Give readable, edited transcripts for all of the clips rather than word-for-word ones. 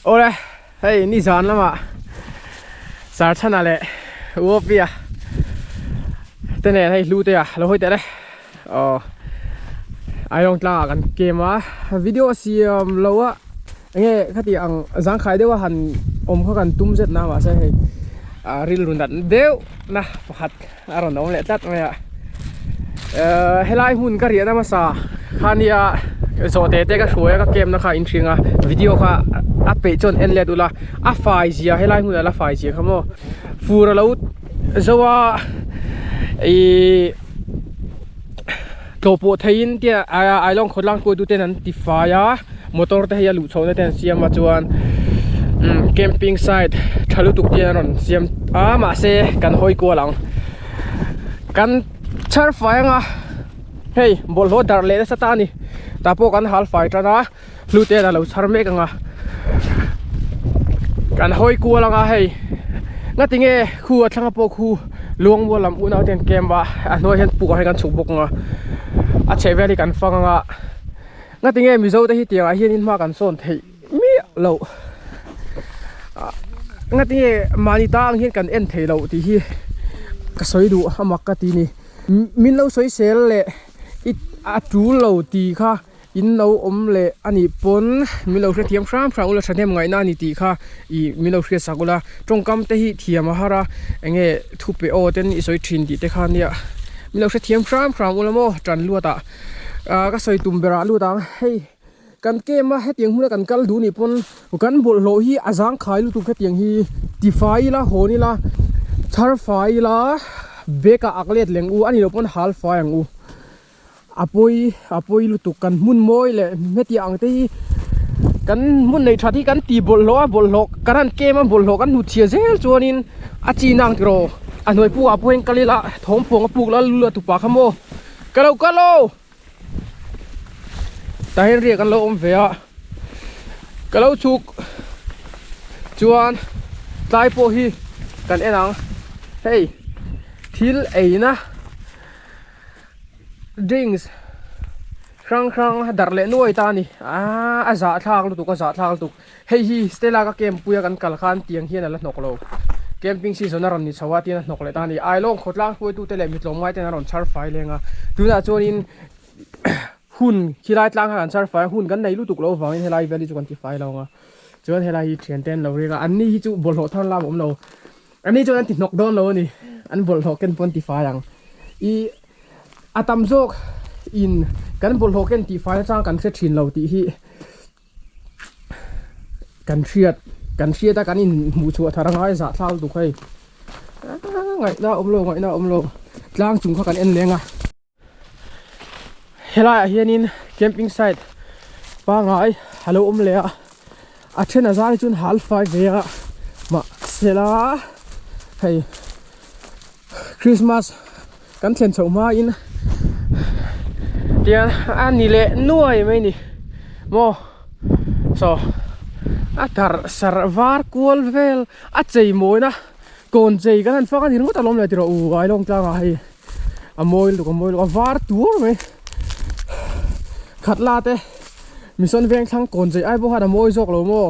Awle hei nizan lamah Sarchhana leh Uopia te nen hei hlu te a lo hawi teh le aw Ailawng tlangah kan kem a video siam lo a enge khati ang zangkhai deuh a han awm kha kan tum zet na mahse hei ah rilru nat deuh na pakhat a rawn awm leh tlat mai a ehh helai hmun ka riahna hmasa khania zawhte te ka hruai a ka camp na kha a inhring a video kha a peih chuan en let ula a fai zia helai hmunah la fai zia kha maw fur alo zo a ihh tlawh pawh theiin tia ailawng khawtlang hruaitu ten an ti fai a motor te hei a luh chhoh na te an siam a chuan umm camping site tha lutuk te an rawn siam a mahse kan hawi kual ang kan chhar fai anga hei bawlhhlawh darh leh nasa ta a ni tah pawh kan hal fai tan a hlute a lo chhar mek anga kan hawi kual anga hei ngatinge khu a thlanga pawh khu luangmual lam unau te an camp a a hnuai hian puk ah hian kan chhuk bawk anga a chheh vel hi kan fang anga ngatinge mizo te hi tiang ah hian in hma kan sawn theih miah loh ngatinge mahni ta ang hian kan en theih loh tih hi ka sawi duh a mak ka ti a ni min lo sawi sel leh i a tul lo tih kha. In lo awm leh a nih pawn min lo hrethiam hram hram ula thahnem ngaihna a ni tih kha ih min lo hriatsak ula tawngkam te hi thiam a har a eng nge thu pe aw ten i sawi thin tih te kha nia min lo hrethiam hram hram ula maw tan luat ah ah ka sawi tum berah lut ang hei kan camp a hetiang hmuna kan kal duh nih pawn kan bawlhhlawh hi a zangkhai lutuk hetiang hi tifai ila hawn ila chhar fai ila bag ah ak let leng u a nih loh pawn hal fai ang u. A pawi a pawi lutuk kan hmun mawi leh hetiang ang te hi kan hmun neih that hi kan ti bawlhhlawh a bawlhhlawh kan han kem a bawlhhlawh kan hnutchhiah zel chuanin a chin ang tiraw a hnuai pukah pawh hian kal ila thawm pawng a puk la lu a tupa kha maw ka lo kal aw tah hian riak an lo awm ve a ka lo chhuk chuan tlai pawh hi kan en ang hei thil eina. Drinks hrang hrang darh leh nuai ta a ni aaa a zahthlak lutuk a zahthlak lutuk hei hi Stella ka camp puia kan kal khan tiang hian a la hnawk lo camping season a rawn ni chho a tiang a hnawk leh ta a ni Ailawng khawtlang hruaitute leh mi tlawmngai ten an rawn chhar fai leng a tunah chuanin hun khilai tlang kha kan chhar fai a hun kan nei lutuk loh avangin helai vel hi chu kan ti fai lo ang a chuan helai hi thian te an lo riak a an ni hi chu bawlhhlawh thar lam a awm lo. A ni chuan an ti hnawk dawn lo a ni. An bawlhhlawh ken pawn tifai ang. I a tam zawk in kan bawlhhlawh ken tifai nachang kan hre thin lo tih hi kan hriat kan hriat a kan in hmuh chhuah thar angai zahthlak lutuk hei. Ngaihna a awm lo ngaihna a awm lo tlang chung kha kan en leng a. Helaiah hianin camping site pangai a lo awm leh a a then a zar hi chuan hal fai ve a mahse la hei Christmas kan thlen chhoh hmain tiang a ni leh nuai mai a ni maw saw a darh sarh var kual vel a chei mawina kawn chei kan han fak a ni ringawt alawm le tiraw u Ailawng tlangah hei. A mawi lutuk a mawi lutuk a var tur mai khat la te mission veng thlang kawn chei ai pawh khan a mawi zawk lo maw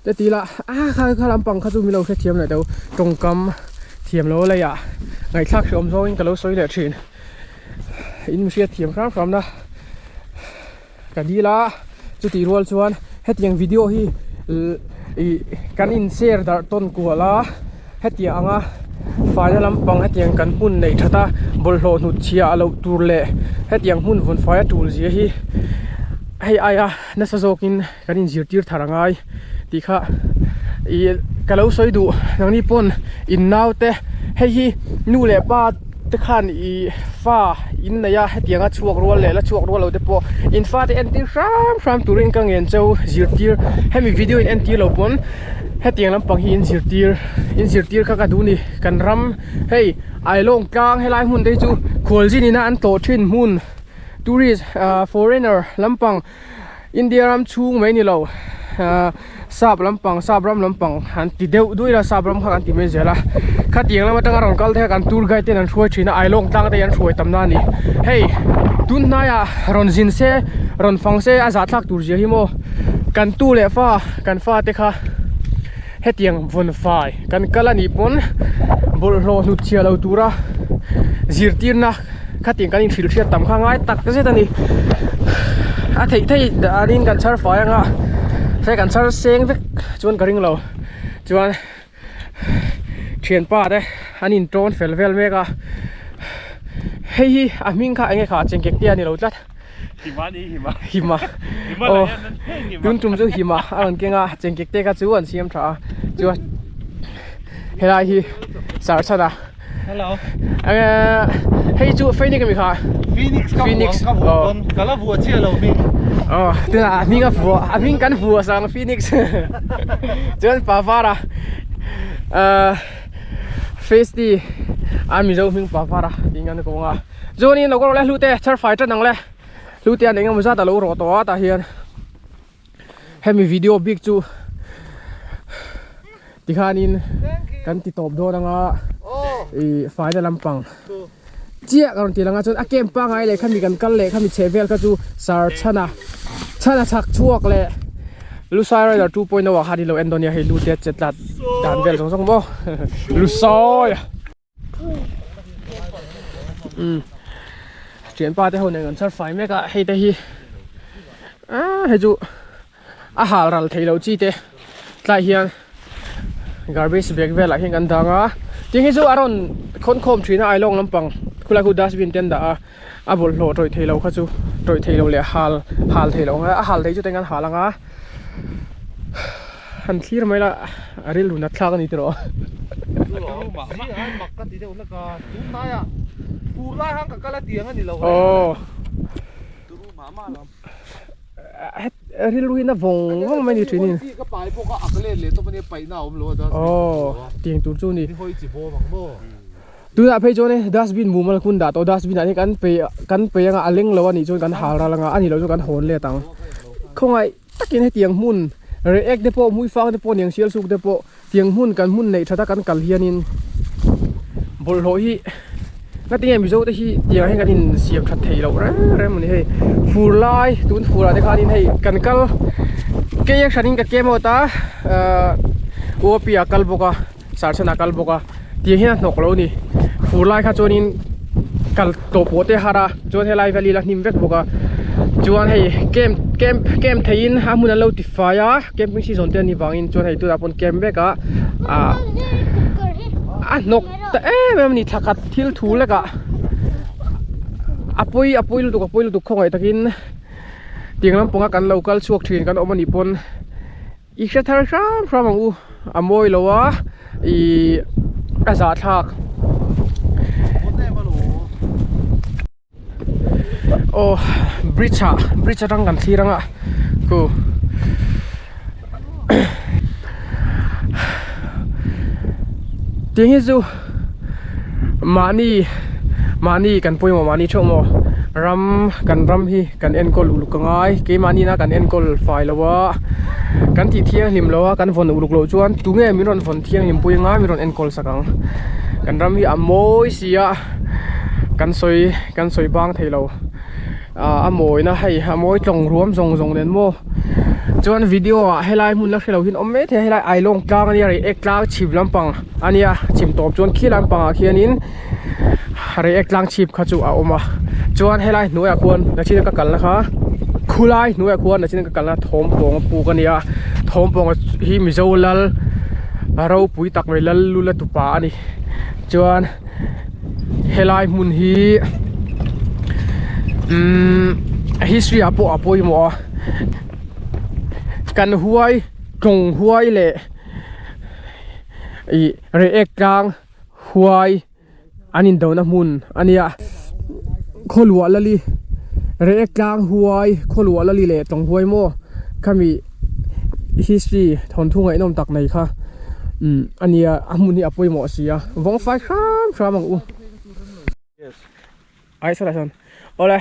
te ti ila a kha kha lampang kha chu min lo hrethiam leh deuh tawngkam thiam lo leiah ngaihthlak hreawm zawngin ka lo sawi leh thin in mi hriatthiam hram hram na ka dil a chutih rual chuan hetiang video hi ih kan in share darh tawn kual a hetiang anga faina lampang hetiang kan hmun neih that a bawlhhlawh hnut chhiah loh tur leh hetiang hmun vawn fai a tul zia hi hei aia nasa zawkin kan in zirtir thar angai tih kha ih ka lo sawi duh nangni pawn in naute hei hi nu leh pa te khan ih fa in nei a hetiang a chhuak rual leh la chhuak rual lo te pawh in fa te entir hram hram turin ka ngen cheu zirtir hemi video in entir lo pawn hetiang lampang hi in zirtir in zirtir kha ka duh ni kan ram hei Ailawng tlang helai hmun te hi chu khualzin ina an tlawh thin hmun tourist ah foreigner lampang India ram chhung mai ni lo ah sap lampang sap ram lampang an ti deuh duai la sap ram kha kan ti mai zel a khatiang lam atanga rawn kal te kha kan tour guide ten an hruai thin a Ailawng tlang te hi an hruai tam na a ni hei tun hnaiah rawn zin se rawn fang se a zahthlak tur zia hi maw. Kan tu leh fa kan fa te kha hetiang vawn fai kan kal a nih pawn bawlhhlawh hnut chhiah lo tura zirtirna khatiang kan inhrilh hriat tam kha ngai tak zet a ni. A theih theih danin kan chhar fai anga hei kan chhar seng vek chuan ka ring lo chuan thianpa te an in tawn fel vel mek a hei hi a hming kha enge kha chengkek te a ni lo tlat Hima ni hima hima aw tun tum chu hima a rawn keng a chengkek te kha chu an siam tha a chuan helai hi sarchhan a hello hei chu phoenix ami kha phoenix ka phoenix ka vuah dawn ka la vuah chiah lo hming aw tunah a hming a vuah a hming kan vuah sang phoenix chuan pavara face ti a mizo hming pavara tiin an kawng a Chuanin lo ka rawh le hlute chhar fai tan ang le hlute an engemaw zat a lo rawh tawh a tah hian hemi video bik chu tikhanin kan ti tawp dawn anga ih faina lampang chiah ka rawn ti lang a chuan a camp pangai leh khami kan kal leh khami chheh vel kha chu sar chhana chhana chhak chhuak leh Lusai Rider 2.0 ah khan ilo en dawn nia hei lute che tlat dan vel zawng zawng maw Lusai. Umm thianpa te ho nen kan chhar fai mek a hei te hi ah hei chu a hal ral thei lo chi te tlai hian garbage bag velah hian kan dang a tin hi chu a rawn khawn khawm thin a ailawng lampang khulai khu dustbin te an dah a a bawlhhlawh tawih thei lo kha chu tawih thei lo leh hal hal thei lo ang a hal thei chu teng an hal ang a han thlir mai la a rilru nat thlak a ni tiraw. Aw rilru hi na vawng vawng mai a ni thin in aw tiang tur chu a ni. Tunah phei chuan hei dustbin mumal hun dah tawh dustbin ah hian kan peih kan peih anga a leng lo a nih chuan kan hal ral anga a nih loh chuan kan hawn let ang khawngaih takin hetiang hmun react te pawh hmuifang te pawh niang sial suk te pawh tiang hmun kan hmun neih that a kan kal hianin bawlhhlawh hi ngatinge mizo te hi tiang ah hian kan insiam that theih loh reng reng a ni hei fur lai tun fur ah te khanin hei kan kal kei a hranin ka kem awt a ahh uapi ah kal bawk a. Sarchhan a kal bawk a tiang hian a hnawk lo a ni fur lai kha chuanin kal tawh pawh te a har a chuan helai valley la hnim vek bawk a chuan hei camp camp camp theihin a hmun an lo ti fai a camping season te a nih vangin chuan hei tunah pawh camp vek a ah a hnawk ta em em a ni thla khat thil thu lek ah a pawi a pawi lutuk a pawi lutuk khawngaih takin tiang lampanga kan lo kal chhuak thin kan awm a nih pawn. I hre thar hram hram ang u a mawi lo a ih a zahthlak aw bridge ah bridge atang kan thlir anga khu tiang hi chu mahni mahni kan pawimawh mahni theuh maw ram kan ram hi. Kan enkawl uluk a ngai keimahni na kan enkawl fai lo a kan tih thianghlim lo a kan vawn uluk loh chuan tunge min rawn vawn thianghlim pui anga min rawn enkawl sak ang kan ram hi a mawi si a kan sawi kan sawi bang thei lo ah a mawina hei a mawi tlawng ruam zawng zawng nen maw chuan video ah helai hmun la hrelo hian awm mai thei a helai ailawng tlang ania reiek tlang chhip lampang ania chhim tawp chuan khi lampang ah khianin. Reiek tlang chhip kha chu a awm a chuan helai hnuaiah khuan nachina ka kalna kha khulai hnuaiah khuan nachina ka kalna thawmpawng a puk a nia thawmpawng hi mizo lal ropui tak mai lal lula tupa a ni chuan helai hmun hi umm history ah pawh a pawimawh a kan huai tlawng huai leh ih reiek tlang. Huai an indona hmun a nia khawluah lali Reiek tlang huai khawluah lali leh tlawng huai maw khami history thawnthu ngaihnawm tak nei kha umm a nia a hmun hi a pawimawh si a vawng fai hram hram ang u. Ai saw lah sawn awle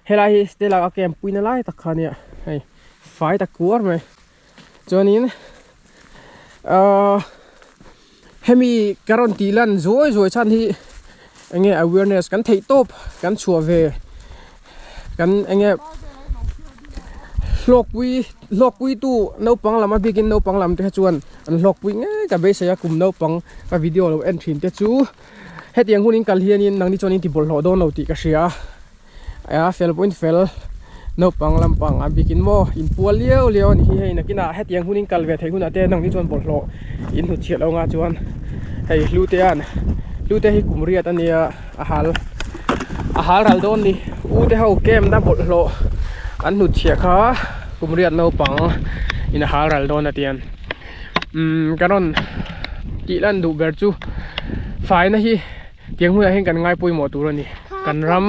helai hi stella a camp puina lai tak kha ania hei fai tak kuar mai chuanin ahh hemi ka rawn tih lan zuai zuai chhan hi eng nge awareness kan theih tawp kan chhuah ve kan eng nge. Hlawkpui hlawkpuitu naupang lam a bikin naupang lam te kha chuan an hlawkpui ngei ka beisei a kum naupang ka video lo en thin te chu hetiang hun in kal hianin nangni chuan in ti bawlhhlawh dawn lo tih ka hria a fel pawhin fel naupang lampang a bikin maw in pual liau liau a ni hi hei nakinah hetiang hun in kal ve theih hunah te nangni chuan bawlhhlawh in hnut chhiat lo anga chuan hei hlute an hlute hi kum riat a nia. A hal a hal ral dawn ni u te ho camp na bawlhhlawh an hnut chhiah kha kum riat naupang in a hal ral dawn a tian umm ka rawn tih lan duh ber chu faina hi tiang hmunah hian kan ngai pawimawh tur a ni kan ram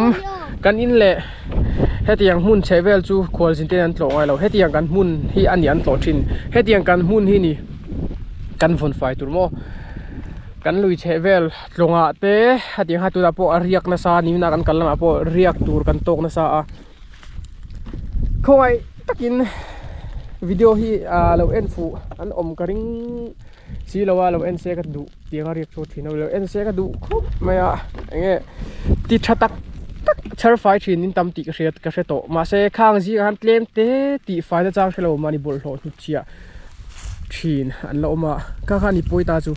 kan in leh hetiang hmun chheh vel chu khualzin ten an tlawh ngai lo hetiang kan hmun hi a ni an tlawh thin hetiang kan hmun hi ni kan vawn fai tur maw kan lui chheh vel. Tlawngah te hetiang kha tunah pawh a riak nasa a ni na kan kal lamah pawh riak tur kan tawk nasa a khawngaih takin video hi ah lo en fuh an awm ka ring si lo a lo en se ka duh tiang a riak chu thin a lo en se ka duh khawp mai a enge ti tha tak tak chher fai thin in tam tih ka hriat ka hre tawh mahse khang zingah khan tlem te tih fai na chang hrelo mahni bawlhhlawh hnutchhiah. thin an la awm a kha kha ni pawi ta chu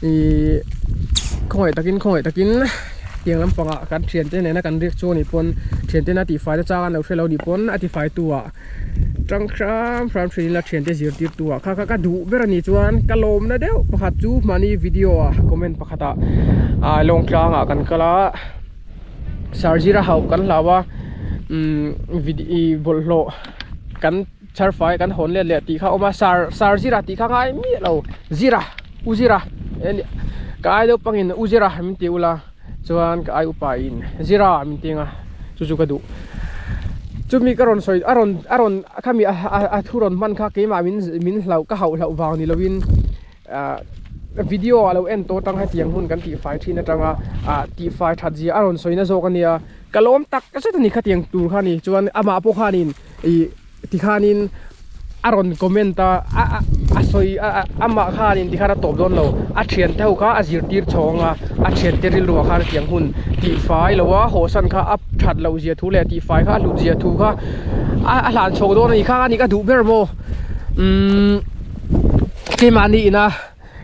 ihh khawngaih takin khawngaih takin tiang lampangah kan thiante nena kan riak chu anih pawn thiante nena tihfai na chang an lo hre lo anih pawn a tifai tu ah tang hram hram thin ila thiante zirtir tu ah kha kha ka duh ber anih chuan ka lawmna deuh pakhat chu mahni video ah comment pakhat ah ah lawng tlang ah kan kal a sarzira hauh kan hlau a umm ih bawlhhlawh kan. Char fai kan hawn let leh tih kha a awm a sar sar zira tih kha ngai miah lo zira u zira ka ai deuh pangin u zira min ti ula chuan ka ai upa in zira min ti ang a chu chu ka duh chumi ka rawn sawi a rawn a rawn khami a thu rawn hman kha keimah min min hlauh ka hauh hlauh vang ni lovin ah video a lo en tawh atang hetiang hun kan tihfai thin atanga ah tihfai that zia a rawn sawi na zawk a nia ka lawm tak zet a ni khatiang tur kha a ni chuan amah pawh khanin ih tikhanin a rawn comment a a a sawi a a amah khanin tikhan a tawp dawn lo a thiante ho kha a zirtir chhawng a a thiante rilru ah khan hetiang hun tihfai lo a hawhsan kha a that loh zia thu leh tihfai kha a hlut zia thu kha a a hlan chhawk dawn a ni kha a ni ka duh ber maw umm keimahni ina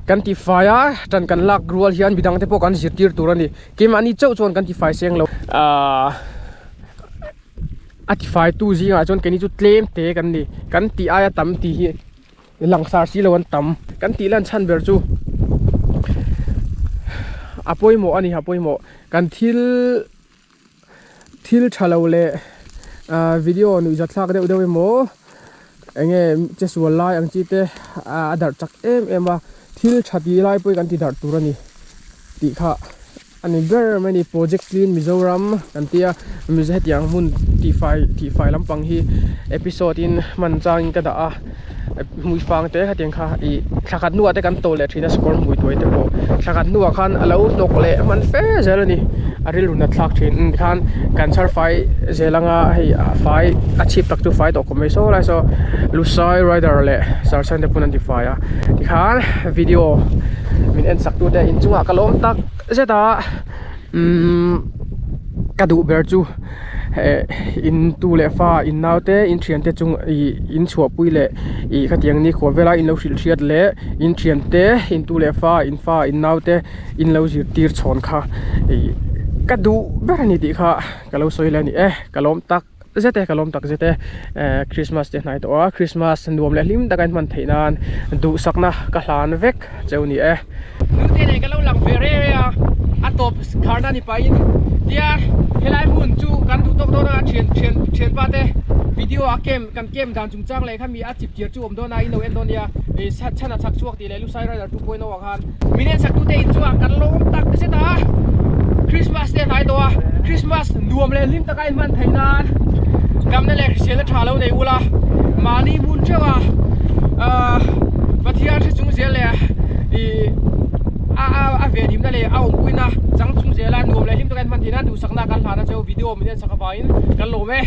kan tifai a tan kan lak rual hian midang te pawh kan zirtir tur a ni keimahni chauh chuan kan tifai seng lo ahh a tifai tu zingah chuan keini chu tlem te kan ni kan tih aia tam tih hi langsar si lo an tam kan tih lan chhan ber chu a pawimawh a ni a pawimawh kan thil thil tha lo leh ah video nuihzat thlak deuh deuh emaw eng nge che sual lai ang chi te a darh chak em em a thil tha tih lai pawh hi kan ti darh tur a ni tih kha a ni ber mai a ni project clean Mizoram kan tia mizo hetiang hmun tihfai tihfai lampang hi episode in hman changin ka dah a hmuifang te hetiang kha ih thla khat hnuah te kan to leh thin a sakawr hmui tuai te pawh thla khat hnuah khan a lo hnawk leh hman fe zel a ni a rilru nat thlak thin ang khan kan chhar fai zel anga hei a fai a chhip tak chu fai tawh khawp mai saw lai saw lusai rider leh sarsan te pawn an ti fai a tikhan video min en sak tute inchungah ka lawm tak zet a umm ka duh ber chu eh in tu leh fa in nau te in thian te chung ih in chhuahpui leh ih khatiang ni khuah vela in lo hrilh hriat leh in thian te in tu leh fa in fa in nau te in lo zirtir chhawn kha ih ka duh ber a ni tih kha ka lo sawi leh a ni e ka lawm tak zet e ka lawm tak zet e eh Christmas te hnai tawh a Christmas nuam leh hlim taka in hman theih nan duhsakna ka hlan vek cheu ni e. Nute nen ka lo lang ve reng reng a a tawp kharna ni pahin tia helai hmun chu kan duh tawk dawn a thian thian thianpa te video a camp kan camp dan chungchang leh khami a chip tir chu awm dawn a in lo en dawn nia ih chhan a chhak chhuak tih leh Lusai Rider 2.0 ah khan min en sak tute in chuan kan lawm tak zet a Christmas te a hnai tawh a Christmas nuam leh hlim taka in hman theih nan damna leh hriselna tha lo nei ula mahni hmun theuh a ahh Pathian hre chung zel leh ih a a a venhimna leh a awmpuina chang chung zela nuam leh hlim taka in hman theih nan duhsakna kan hlan a cheu video min en sak avangin kan lawm e.